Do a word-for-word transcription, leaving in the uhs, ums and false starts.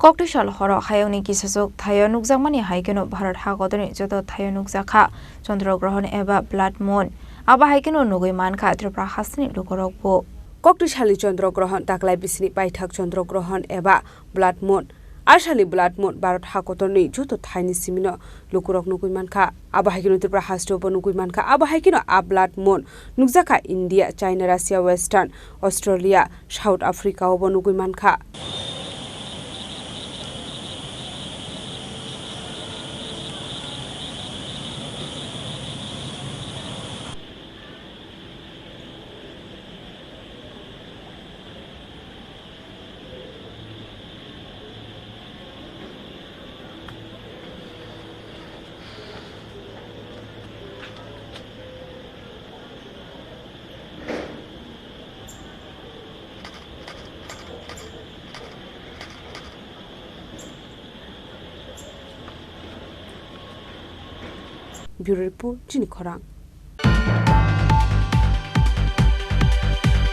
Koktwsal horo hayungni kisachuk thaio nukjakmani hai kheno Bharat hakotorni joto thaio nukjakha Chandra Grohon eba Blood Moon. Abo hai kheno nugwi mankha Tripura hasteni lukurokbo. Koktwsalni Chandra Grohon taklai bisini paithak Chandra Grohon eba Blood Moon. A salni Blood Moon Bharat hakotorni joto thaini simino lukurok nugwi mankha. Abo hai kheno Tripura hasteo bo nugwi mankha. Abo hai kheno a Blood Moon nukjakha India, China, Russia, Western, Australia, South Africa o bo nugwi mankha. Bureau Report, Chini Khorang.